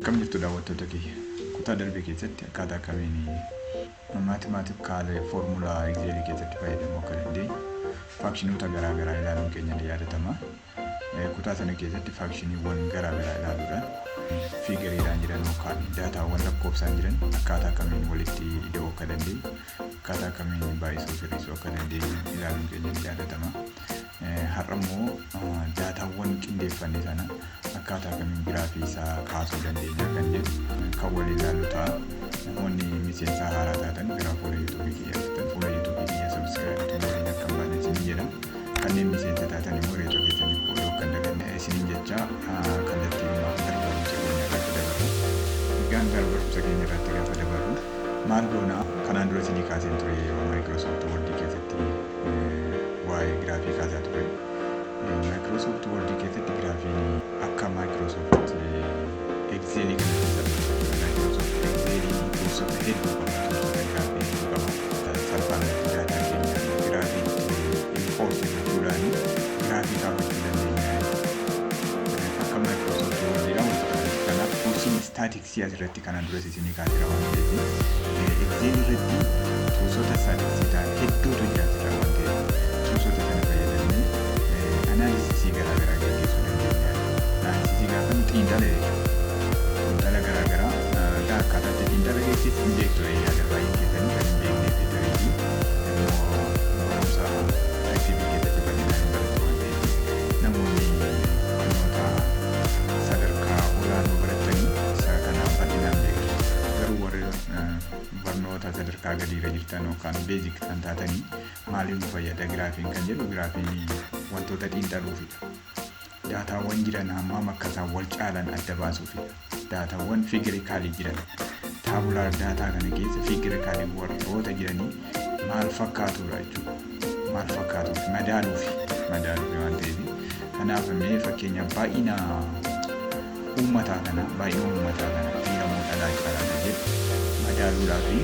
Akkam jirtu daawwattoota kiyya? Kutaa darbe keessatti akkaataa kamiin mathematical formula Excelii keessatti fayyadamuu akka dandeenyu functionoota garaa garaa ilaaluun keenya ni yaadatama. Kutaa sana keessatti functioniiwwan garaa garaa ilaaluudhaan figureiidhaan jiran yookaan daataawwan lakkoofsaan jiran akkaataa kamiin walitti ida'uu akka dandeenyu, akkaataa kamiin baay'isuu fi hir'isuu akka dandeenyu ilaaluun keenya ni yaadatama. Har'a immoo daataawwan qindeeffanne sana akkaataa kamiin giraafii isaa kaasuu dandeenya kan jedhu kan waliin ilaallu ta'a. Namoonni miseensa haaraa taatan gara fuula YouTubeii kiyyaa dhuftan fuula YouTubeii kiyyaa subscribe utuu waliin akka hin baane isiniin jedha. Kanneen miseensa taatan immoo hiriyoota keessaniif qooduu akka hin daganne isiniin jecha, kallattiidhumaan gara barumsa keenya irratti dabarra. Egaan gara barumsa keenya irratti gaafa dabarru maal goona? Kanaan dura isinii kaaseen ture, yeroo Microsoft Word keessatti waa'ee giraafii kaasaa ture. Microsoft Word keessatti giraafiin akka Microsoft Excelii kana keessatti jechuudha. Microsoft Excelii toolsota hedduu qaba. Toolsota giraafii hedduu qaba. Salphaamatti daataa keenya giraafiitti import gochuudhaan giraafii kaafachuu dandeenya jechuudha. Akka Microsoft Wordidha wal fakkaata. Kanaaf toolsiin statisticsii asirratti kanaan duras isinii kaaseera waan ta'eef, Excel irratti toolsota statisticsii ta'an hedduutu jira asirra waan ta'eef, toolsota sana fayyadamnee analysisii garaa garaa gaggeessuu dandeenya. Analysisii gaafa nu xiinxala jechuudha. Xiinxala garaa garaa akkaataa itti xiinxala gaggeessu hin beektu yaada baay'een keessanii. Kan hin beeknee fi tariitii immoo barumsa ITV keessatti bal'inaan hin barattu waan ta'eef, namoonni barnoota sadarkaa olaanoo baratanii isa kana bal'inaan beektu. Garuu warri barnoota sadarkaa gadiirra jirtan yookaan basic kan taatanii, maaliif nu fayyada giraafiin kan jedhu, giraafiin wantoota xiinxaluufidha. Daataawwan jiran hammam akka isaan wal caalan adda baasuufidha. Daataawwan figurically jiran, tabular data kana keessa figurically warroota jiranii maal fakkaatudha jechuudha. Maal fakkaatuuf madaaluufi waan ta'eef, kanaaf mee fakkeenyaaf baay'ina uummataa kana dhiira moo dhalaa caalaa kan jedhu madaaluudhaa fi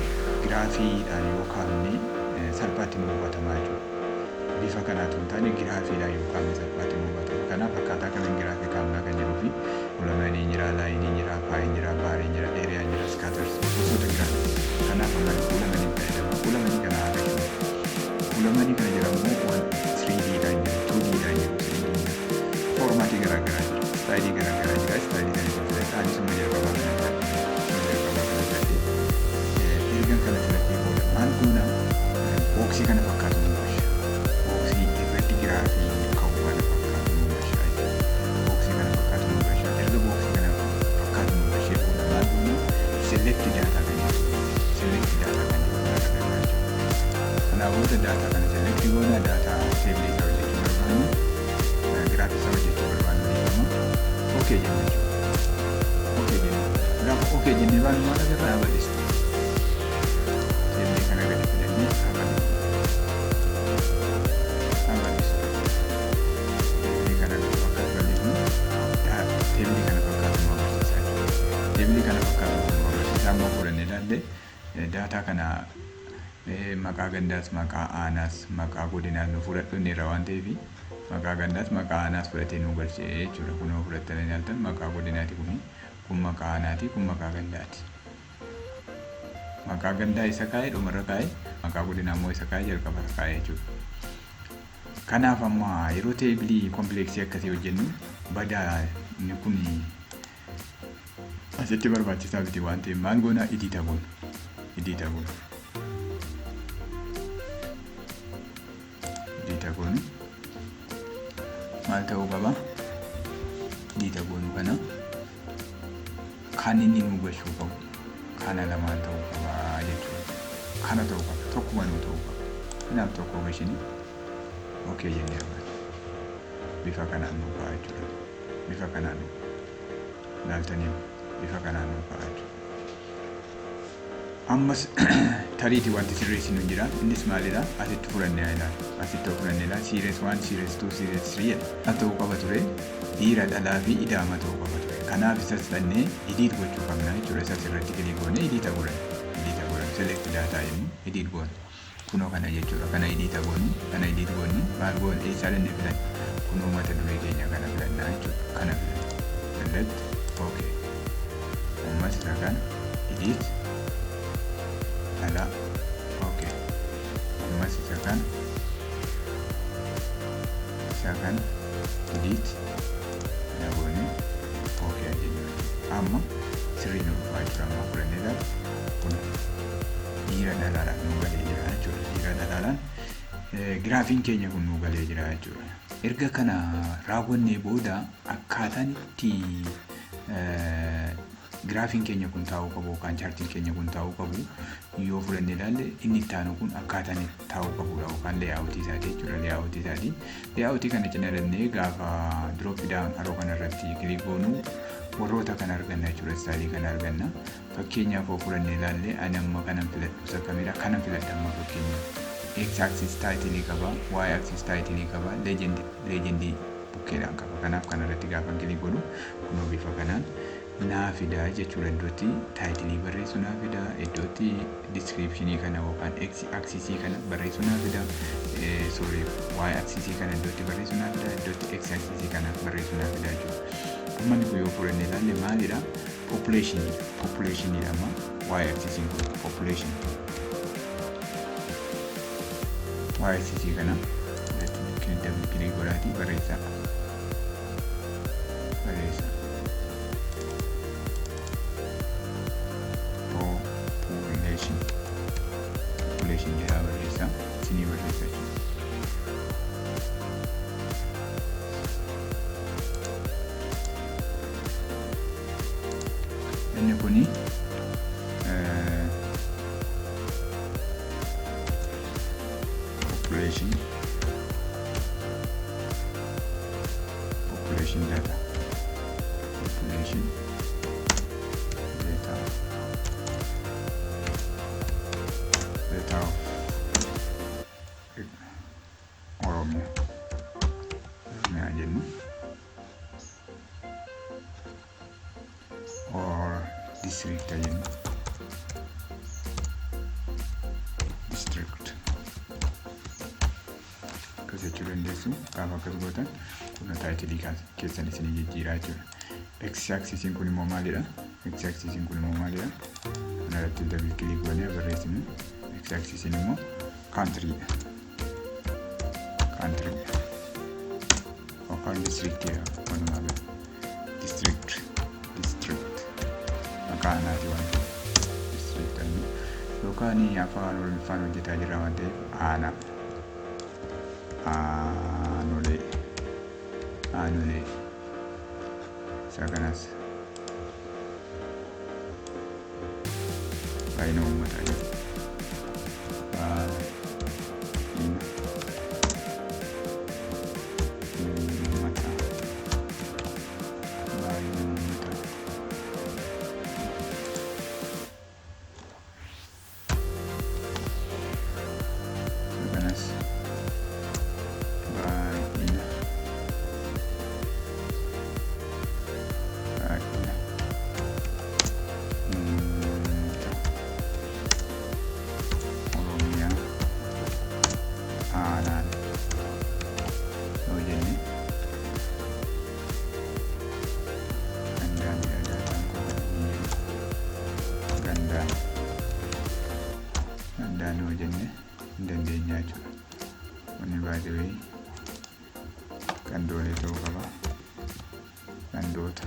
giraafiidhaan yoo kaafne salphaatti nu hubatamaa jechuudha. Bifa kanaatu hin taane, giraafiidhaan yoo kaafne salphaatti nu hubatama. Kanaaf akkaataa kamiin giraafii kaafnaa kan jedhuu fi columniin jira, lineiin jira, pieiin jira, bariin jira, areaan jira, scatters, gosoota giraafii. Kanaaf amma columnii fayyadama. Columnii kana haa gashu. Columnii kana jira immoo waan 3D dhaan jiru, 2D dhaan jiru, 3D jira. Formatii garaa garaa jira. Styleii garaa garaa jira. Styleii kana filadha. Ani suma jalqabaa kana filadhe. Suma jalqabaa kana filadhe. Ergan kana filadhee booda maal goona? Boxii kana fakkaatu nu gasha. Boxii irratti giraafii ka'u kana fakkaatu nu gasha jechuudha. Boxii kana fakkaatu nu gasha. Erga boxii kana fakkaatu nu gashee booda maal goona? Select data kan jedhu. Select data kan jedhu kana argannaa jechuudha. Kanaa booda data kana select goona, data tableii isaa hojjechuu barbaannu, giraafii isaa hojjechuu barbaannu dhiifama. Okay jenna jechuudha. Okay jenna. Gaafa okay jennee baanu maal agarra? Bal'istu. Tableii kana gadi fidannee haa bal'istu. Haa bal'istu. Tableii kana gaafa akkas bal'ifnu tableii kana fakkaatu nu agarsiisaa jechuudha. Tableii kana fakkaatu nu agarsiisaa. Amma fudhannee ilaalle, data kana maqaa gandaas, maqaa aanaas, maqaa godinaas nu fudhadhu inni irra waan ta'eef, maqaa gandaas maqaa aanaas fudhatee nu galchee jechuudha. Kunoo fudhattanii ilaaltan, maqaa godinaati kuni, kun maqaa aanaati, kun maqaa gandaati. Maqaa gandaa isa kaa'ee dhumarra kaa'ee, maqaa godinaa immoo isa kaa'ee jalqabarra kaa'ee jechuudha. Kanaaf amma yeroo tableii complexii akkasii hojjennu badaa inni kun asitti barbaachisaa miti waan ta'eef, maal goona? Edit goona. Edit goona. Edit goonu maal ta'uu qaba? Edit goonu kana kan inni nu gashuu qabu kana lamaan ta'uu qaba jechuudha. Kana ta'uu qaba. Tokkuma nuu ta'uu qaba. Kanaaf tokko gashini okay jennee barbaada. Bifa kanaan nuu ka'a jechuudha. Bifa kanaan nuu ilaaltanii bifa kanaan nuu ka'a jechuudha. Ammas tariitii wanti sirreessinu hin jira. Innis maalidha? Asitti fudhannee haa ilaalu. Asitti fudhannee ilaala. Series 1, series 2, series 3 jedha. Maal ta'uu qaba ture? Dhiira, dhalaa fi idaama ta'uu qaba ture. Kanaaf isas fudhannee edit gochuu qabna jechuudha. Isas irratti click goonee edit godhanna. Edit godhanna. Select data jennu edit goona. Kunoo kana jechuudha. Kana edit goonu, kana edit goonu, maal goonu, eessaa dhannee filanna? Kunoo mata duree keenya kana filannaa jechuudha. Kana filanna. Select okay. Isa kan edit, dhalaa, okay. Ammas isa kan edit, kana goone okay jennu. Amma sirrii nu dhufaa jira. Amma fudhannee ilaalu, kun dhiira dhalaadhaan nu galee jira jechuudha. Dhiira dhalaadhaan giraafiin keenya kun nu galee jira jechuudha. Erga kana raawwannee booda akkaataan itti giraafiin keenya kun taa'uu qabu yookaan chaartiin keenya kun taa'uu qabu yoo fudhannee ilaalle, inni itti aanu kun akkaataan itti taa'uu qabudha yookaan layoutii isaati jechuudha. Layoutii isaati. Layoutii kana cina dhannee gaafa drop down arrow kana irratti click goonu warroota kana arganna jechuudha. Styleii kana arganna. Fakkeenyaaf yoo fudhannee ilaalle, ani amma kanan filadhu isa kamidha? Kanan filadha amma fakkeenyaaf. X axis title qaba, Y axis title qaba, legendii bukkeedhaan qaba. Kanaaf kanarratti gaafa click godhu kunoo bifa kanaan naa fida jechuudha. Iddootti titleii barreessu naa fida, iddootti descriptionii kana yookaan X axisii kana barreessu naa fida, sorry, Y axisii kana iddootti barreessu naa fida, iddootti X axisii kana barreessu naa fida jechuudha. Amma inni kun yoo fudhannee ilaalle maalidha? Populationiidha. Populationiidha amma Y axisiin kun population. Y axisii kana irratti double click godhaatii barreessaa. Barreessaa. Population. Population jedhaa barreessaa. Isinii barreessa jechuudha. Inni kuni population data, population data, data of Oromia, Oromiyaa jennu or district jennu, district akkas jechuu dandeessu. Gaafa akkas gootan kun titleii keessan isinii jijjiiraa jechuudha. X axisiin kun immoo maalidha? X axisiin kun immoo maalidha? Kana irratti double click goonee barreessinu. X axisiin immoo countrydha. Countrydha. Yookaan districtiidha walumaa gala. District, district maqaa anaati waan ta'eef district yookaan afaan Oromiffaan hojjetaa jirra waan ta'eef aanaa. Aanolee, aanolee isa kanas baay'ina uummataa jedhu. Baay'ina uummataa, baay'ina uummataa. Isa kanas baay'ina uummata Oromiyaa aanaan yoo jenne, gandaan daataan koo gandaan, gandaan yoo jenne hin dandeenya jechuudha. Wanni baay'ee gandoolee ta'uu qaba. Gandoota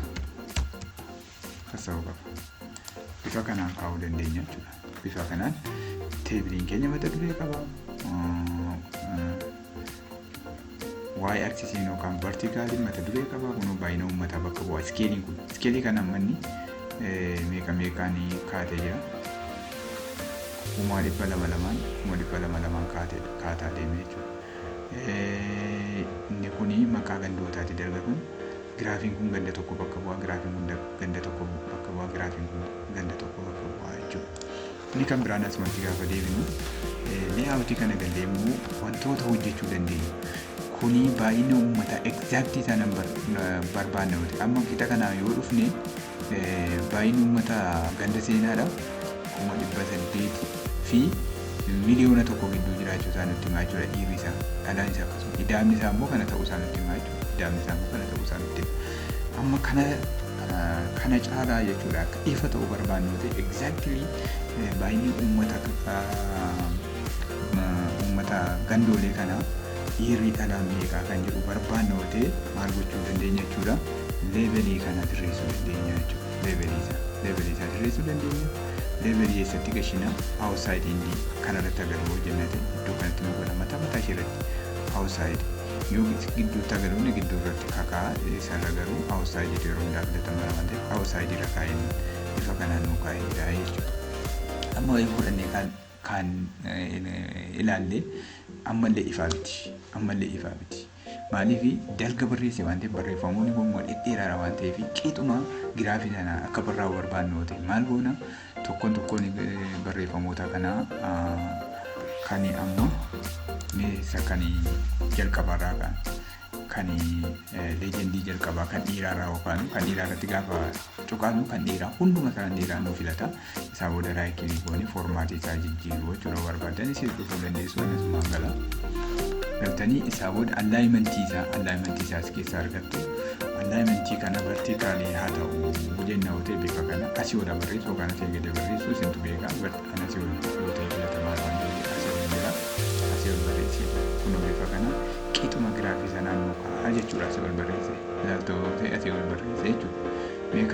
akkas ta'uu qaba. Bifa kanaan kaa'uu dandeenya jechuudha. Bifa kanaan tableiin keenya mata duree qaba. Y axisiin yookaan verticaliin mata duree qaba. Kun baay'ina uummataa bakka bu'a. Scaleiin kun scaleii kana manni meeqa meeqaan kaatee jira? 200,000 lamaan, 200,000 lamaan kaataa deeme jechuudha. Inni kuni maqaa gandootaati darga kun. Giraafiin kun ganda tokko bakka bu'a. Giraafiin kun ganda tokko bakka bu'a. Giraafiin kun ganda tokko bakka bu'a jechuudha. Inni kan biraan asumatti gaafa deebinu layoutii kana gallee immoo wantoota hojjechuu dandeenyu. Kuni baay'ina uummataa exactii isaa nan barbaanna nuti. Amma qixa kanaa yoo dhufne baay'inni uummataa ganda seenaadha 800,000 fi 1,000,000 gidduu jiraachuu isaa nutti himaa jechuudha dhiirri isaa. Dhalaan isaa akkasuma. Idaamni isaa immoo kana ta'uu isaa nutti himaa jechuudha. Idaamni isaa immoo kana ta'uu isaa nutti hima. Amma kana Kana caalaa jechuudha akka ifa ta'uu barbaannu ta'e, exactly baay'inni uummata gandoolee kanaa dhiirri dhalaa meeqaa kan jedhu barbaannu ta'e, maal gochuu dandeenya jechuudha? Labelii kana sirreessuu dandeenya jechuudha. Labelii isaa sirreessuu dandeenya. Labelii eessatti gashina? Outside inni kanarratti agarru hojjenna ta'e, iddoo kanatti nu godha, mataa mataa ishee irratti outside. Yoo gidduutti agaruun gidduu irratti kakaa, isarra garuu outside yeroo hundaa filatama waan ta'eef outside irra kaa'een bifa kanaan nu kaa'ee jira jechuudha. Amma yoo fudhannee kan ilaalle, ammallee ifaa miti. Ammallee ifaa miti. Maaliif? Dalga barreesse waan ta'eef, barreeffamoonni kun immoo dhedheeraadha waan ta'eef, qixuma giraafii sana akka barraa'u barbaannu ta'e maal goona? Tokkoon tokkoon barreeffamoota kanaa kan amma isa kan jalqabarraa kan legendii jalqabaa kan dhiiraarraa yookaan kan dhiiraa irratti gaafa cuqaanu, kan dhiiraa hunduma kan dhiiraa nu filata. Isaa booda right click goone formatii isaa jijjiiruu jechuudha. Barbaadan isin dhufuu dandeessu. Akkasumaan gala galtanii isaa booda alignmentii isaa as keessaa argattu. Alignmentii kana verticalii haa ta'u jenna yoo ta'e, bifa kana asii ola barreessu yookaan asii gadi barreessu isintu beeka. Kan asii ol yoo ta'e filatamaa waan ta'eef asii ol jira, asii ol barreesse. Kunoo bifa kana qixuma giraafii sanaan nu kaa'aa jechuudha. Asii ol barreesse ilaaltoo ta'e, asii ol barreesse jechuudha. Mee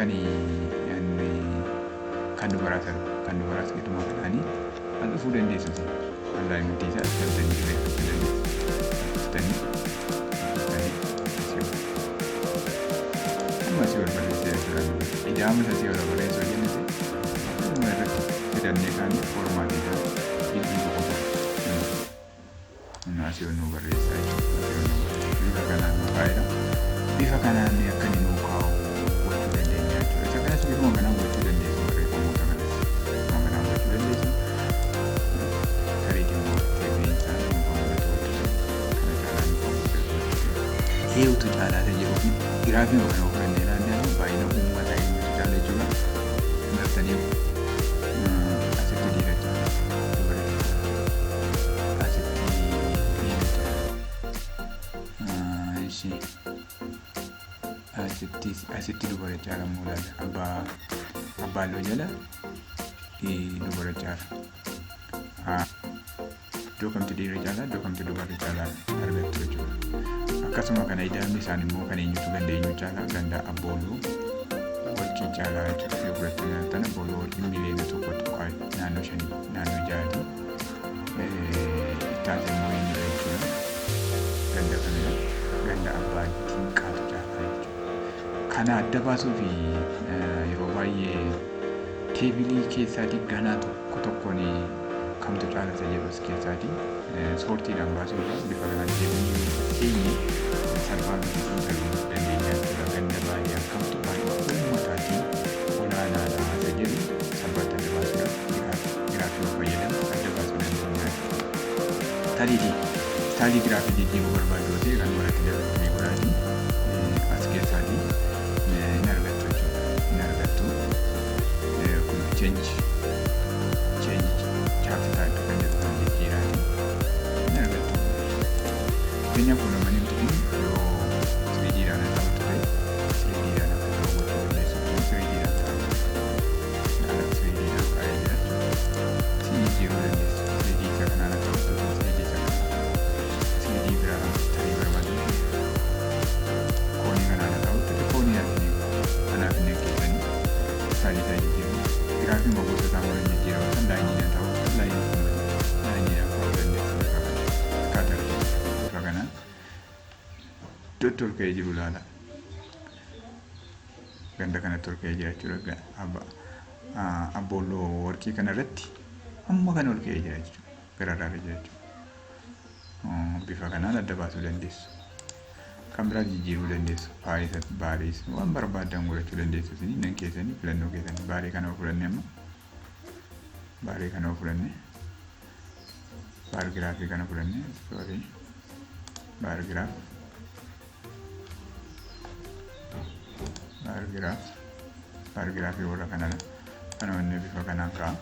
kan dubaraas kan dubaraas qixuma kanaanii as dhufuu dandeessu. Alignmentii isaa as galtanii sirreeffachuu dandeessu. Dhuftanii dhuftanii asii ol, amma asii ol barreessee jechuudha. Idaama asii ol barreessuu hojjennete, akkasuma irratti fidannee kaanii formatii isaa jijjiiruu qofa. Asii ol nu barreessaa jechuudha. Asii ol nu barreessa. Bifa kanaan nu kaa'eera. Bifa kanaan akka inni nu kaa'u gochuu dandeenya jechuudha. Isa kanas bifuma kanaan gochuu dandeessu. Barreeffamoota kanas bifuma kanaan gochuu dandeessu. Tariitii immoo teebiin isaa nu kan mul'atu gochuu kana caalaa nu kan mul'atu gochuu. Eenyutu caalaa ta'e jedhuu fi giraafii kana fudhannee ilaalle, baay'ina uummataa eenyutu caala jechuudha. Gartanii asitti dhiira caala, dubara caala, asitti dhiira caala. Ishee asitti dubara caala immoo ilaalla. Abbaa jala dubara caala. Iddoo kamtu dhiira caala, iddoo kamtu dubara caala argattu jechuudha. Akkasuma kana idaamni isaan immoo kan eenyutu ganda eenyu caala? Ganda Abbooluu Warqii caalaa jechuudha. Yoo fudhattanii ilaaltan, Abbooluu Warqii 1.5 miliyoona naannoo shanii naannoo ja'aati. Ittaas immoo eenyudha jechuudha? Ganda kamidha? Ganda Abbaa Dinqaatu caalaa jechuudha. Kana adda baasuu fi yeroo baay'ee tableii keessaatii ganaa tokko tokkoon kamtu caala isa jedhu as keessaatii sortiidhaan baasuu irraa bifa kanaan tableii keenye salphaa nuti xiinxaluu dandeenya jechuudha. Ganda baay'ee akkamtu baay'ee uummataatiin olaanaadha isa jedhu salphaatti adda baasuudhaaf giraafii fayyadamu adda baasuu dandeenya jechuudha. Tariitii styleii giraafii jijjiiruu barbaadu yoo ta'e, kan irratti double click godhaatii as keessaatii hin argattu jechuudha. Hin argattu. Kun change chart type kan jedhu kan jijjiiraati. Hin argattu. Fakkeenyaaf kun kun yoo 3D'dhaan ta'u ture, 3D'dhaan akka ta'u gochuu dandeessu. Kun 3D'dhaan ta'u, 3D'dhaan kaa'ee jira jechuudha. Si jijjiiruu dandeessu. 3D isa kanaan akka ta'u, 3D isa kanaan, 3D biraa tarii barbaadu, koonii kanaan haa ta'u, koonii anaaf inni keessanii styleii isaa jijjiiruu. Giraafii gosa isaa mana jijjiiramu kan lineiidhaan ta'u, lineiidhaan kaa'uu dandeessu. Bifa kana scatter bifa kanaan iddootti ol ka'ee jiru ilaala. Ganda kanatti ol ka'ee jira jechuudha. Abboolloo Warqii kana irratti amma kana ol ka'ee jira jechuudha. Gararraa jira jechuudha. Bifa kanaan adda baasuu dandeessu. Kan biraa jijjiiruu dandeessu. Baariis waan barbaadan godhachuu dandeessu. Isin nan keessanii filannoo keessanii baarii kana fudhanne, amma baarii kana fudhanne, bar graphii kana fudhanne, sorry, bar graph, bar graph, bar graphii warra kanadha. Kana wanni bifa kanaan ka'a.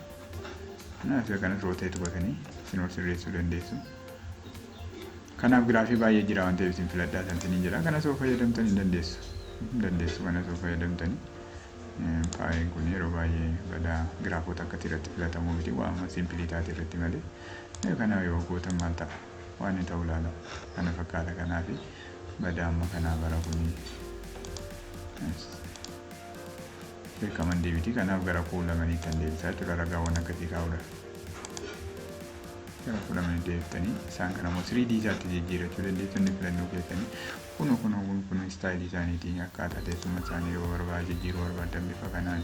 Kanaaf kanas rotate godhanii isin ol sirreessuu dandeessu. Kanaaf giraafii baay'ee jira waan ta'eef isin filadhaa san isiniin jedha. Kanas yoo fayyadamtan hin dandeessu. Hin dandeessu kanas yoo fayyadamtanii. Piin kun yeroo baay'ee badaa giraafota akkasii irratti filatamuu miti, waan simple taate irratti malee. Kana yoo gootan maal ta'a? Waan inni ta'u ilaala. Kana fakkaata. Kanaaf badaa amma kanaa bara kuni beekaman deebiti. Kanaaf gara columniitti kan deebisaa jechuudha ragaawwan akkasii kaa'uudhaaf. Gara columniitti deebiftanii isaan kana immoo 3D isaatti jijjiirrachuu dandeessu, inni filannoo keessanii. Kun kun kun kun style isaaniitiin akkaataa teessuma isaanii yoo barbaade jijjiiruu barbaadan bifa kanaan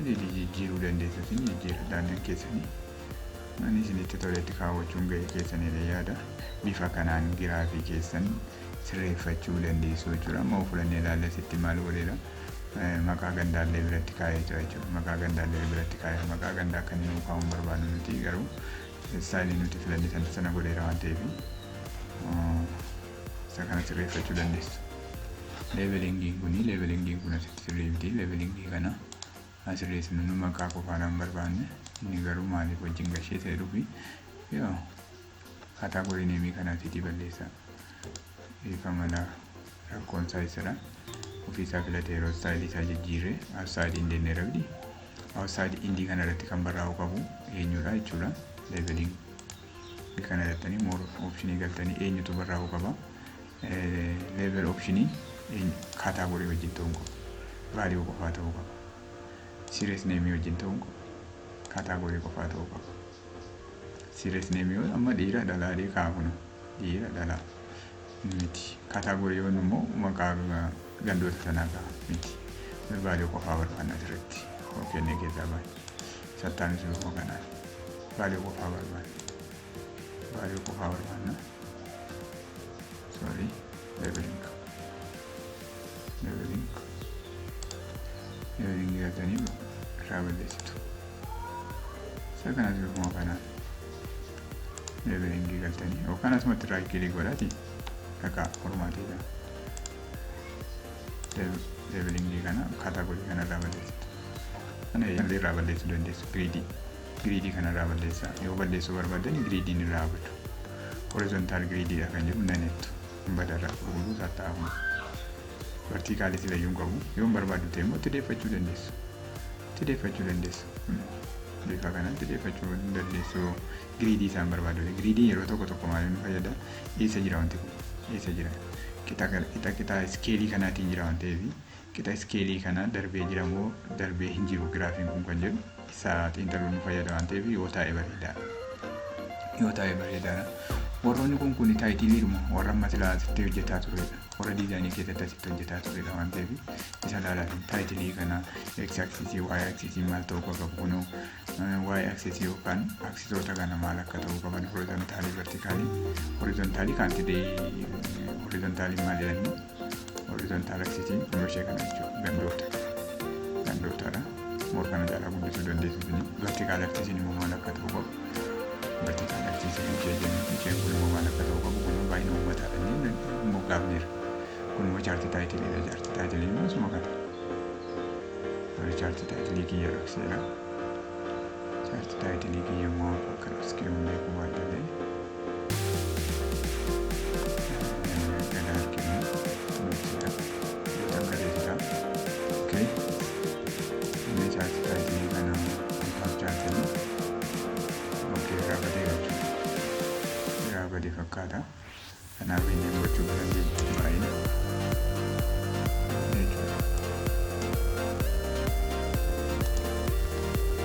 jijjiiruu dandeessu, isin jijjiirradhaan keessanii. Ani isinitti toletti kaawwachuun gahee keessanidha yaada. Bifa kanaan giraafii keessan sirreeffachuu dandeessu jechuudha. Amma fudhannee ilaalla, sitti maal godheera? Maqaa gandaallee biratti kaa'ee jira jechuudha. Maqaa gandaallee biratti kaa'eera. Maqaa gandaa akka inni nuu kaa'uun barbaadnu nuti, garuu style nuti filanne sana sana godheera waan ta'eef isa kana sirreeffachuu dandeessu. Labelingiin kuni, labelingiin kun asitti sirrii miti. Labelingii kana asirreessinu, nu maqaa qofaadhaan barbaanne, inni garuu maaliif wajjin gashee ta'e dhufi yoo category name kana asiitii balleessa. Ifa mala rakkoon isaa isadha. Ofiisaa filatee yeroo style isaa jijjiirree outside end jenneera miti. Outside end kana irratti kan barraa'uu qabu eenyudha jechuudha. Labeling kana irrattanii more option galtanii eenyutu barraa'uu qaba? Label option category wajjin ta'uu qabu. Value qofaa ta'uu qaba. Series name wajjin ta'uu qabu. Category qofaa ta'uu qaba. Series name amma dhiira dhalaa kaa'a, kun dhiira dhalaa miti. Category yoon immoo maqaa gandoota sanaa kaa'a miti. Value qofaa barbaanna asirratti. Kennee keessaa baay'ee. Sattaanis bifuma kanaan. Value qofaa barbaanna. Value qofaa barbaanna. Sorry, labeling. Labeling. Labeling galtanii irraa balleessitu. Isa kanas bifuma kanaan. Labelingii galtanii yookaan asumatti right click godhaati dhaqaa formaatiidha. Labelingii kana category kana irraa balleessitu. Kana illee irraa balleessuu dandeessu. Gridii. Gridii kana irraa balleessaa. Yoo balleessuu barbaadan gridiin irraa badu. Horizontal gridiidha kan jedhu nanettu. Badarraa qulqulluu isaa ta'a kun. Vertical silayyuu hin qabu. Yoo hin barbaaddu ta'e immoo itti deeffachuu dandeessu. Itti deeffachuu dandeessu. Bifa kanaan itti deeffachuu dandeessu. Gridii isaan barbaadu. Gridiin yeroo tokko tokko maaliif nu fayyada? Eessa jira wanti kun? Eessa jira? Qixa qixa qixa scale kanaatiin jira waan ta'eef, qixa scale kana darbee jira moo darbee hin jiru giraafiin kun kan jedhu isa xiinxaluun nu fayyada waan ta'eef yoo taa'e bareedaadha. Yoo taa'e bareedaadha. Warroonni kun kun titleiidhuma warra amma silaa asitti hojjetaa turedha. Warra design keessatti asitti hojjetaa turedha waan ta'eef isa ilaalaa. Title kana x axis, y axis maal ta'uu qabu, kunoo y axis yookaan axisoota kana maal akka ta'uu qaban, horizontal, vertical. Horizontal kaantidee horizontal maal jedhani? Horizontal axisiin kunoo ishee kana jechuudha, gandoota. Gandootadha. More kana caalaa guddisuu dandeessu isin. Vertical axisiin immoo maal akka ta'uu qabu? Vertical axisiin ishee jennu isheen kun immoo maal akka ta'uu qabu? Kun baay'ina uummataadha inni moggaafneera. Kun immoo chart titleiidha. Chart title immoo isuma kana. Chart title kiyya dhokseera. Chart title kiyya immoo akka dhoksee beekuu baadhalee. Gada harkinu dhokseera. Yoo akka ta'e. Okay. Inni chart title kana on chartiin. Okay, irraa badee jechuudha. Irraa badee fakkaata. Kanaaf inni gochuu dandeenya baay'ina jechuudha.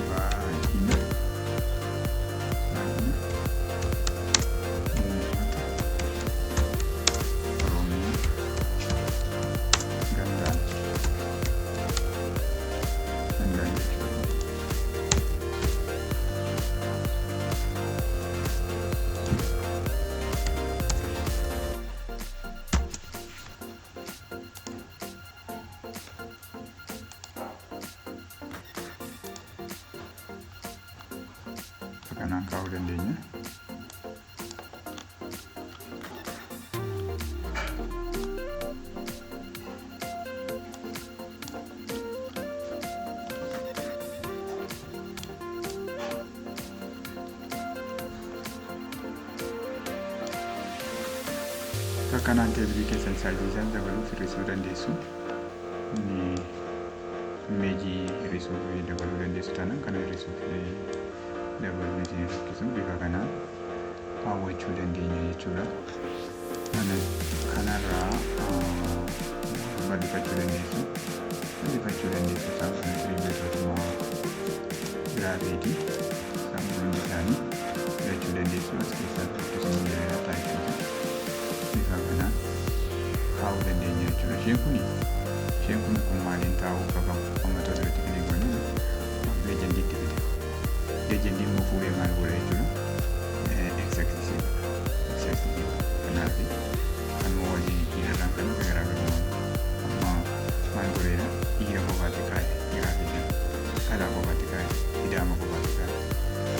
Baay'ina uummata Oromoo gandaan gandaan jechuudha. Kanaan kaa'uu dandeenya. Akka kanaan table keessan size isaa dabaluu, hir'isuu dandeessu. Inni Imageii hir'isuu fi dabaluu dandeessu taanaan kana hir'isuu fi dabaluu isin rakkisu, bifa kanaan kaawwachuu dandeenya jechuudha. Kanarraa bal'ifachuu dandeessu. Bal'ifachuu dandeessu isaan kun attributeootuma graphiiti. Isaan kun hundi isaanii filachuu dandeessu. As keessaa filachuu isin jedheera typeiisa. Bifa kanaan kaa'uu dandeenya jechuudha. Isheen kun maaliin taa'uu akka qabu amma asirratti click goonee legendiitti fide. Legendii immoo fuudhee maal godha jechuudha? X axisii godha. X axisii godha. Kanaaf kanuma waliin jijjiirraan kan dhufe garaagarummaa amma maal godheera? Dhiira qofaatti kaa'e, dhiiraa fi dhalaa qofaatti kaa'e, idaama qofaatti kaa'e.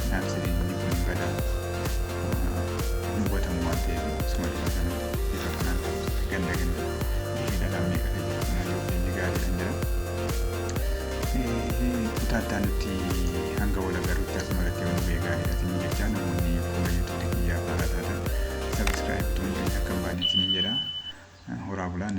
Kanaaf inni kun badaa hin hubatamu waan ta'eef isuma bifa kana bifa kanaan ta'u ganda ganda dhiirri dhalaan meeqa kan jiru kana yoo keenya gaariidhaan jira. Kutaa itti aanutti hanga wal agarrutti asuma irratti yoo nu ga'e gaariidha isin jecha. Namoonni fuula YouTubeii kiyyaa haaraa taatan subscribe tuun akka hin baane isin jedha. Horaa bulaa.